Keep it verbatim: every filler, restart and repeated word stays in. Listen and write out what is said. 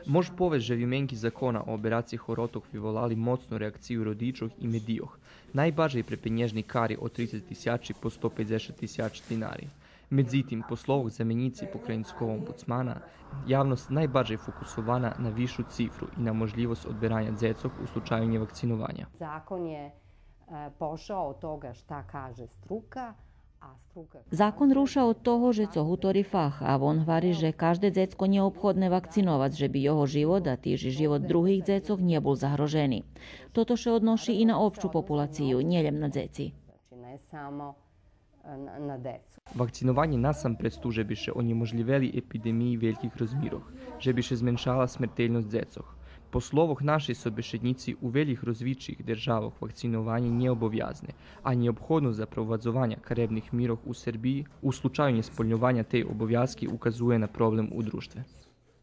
Мож повесц же вименки закона о обераци хоротох виволали моцну реакцию родичох и медийох, найбаржей пре пенєжни кари од трицец тисячи по сто пейдзешат тисячи динари. Медзитим, по словох заменїци покраїнского омбудсмана, явносц найбаржей фокусована на висшу цифру и на можлївосц одбераня дзецох у случаю нєвакцинованя. Закон је, е, пошао од тога шта каже струка, а струка... Закон руша од того же цо гутори фах, а вон гвари же кажде дзецко нєобходне вакциновац же би його живот, а тиж и живот других дзецох нє бул загрожени. Тото ше одноши и на опщу популацию, нє лєм на дзеци. Значи, не само, е, на, на децу. Вакцинованє насампредз ту же би ше онєможлївели епидемиї вельких розмирох, же би ше зменшала смертельносц дзецох. По словох нашей собешеднїци, у вельких розвитих державох вакцинованє нє обовязне, а нєобходносц запровадзованя каребних мирох у Сербиї у случаю нєсполньованя тей обовязки указує на проблем у дружтве.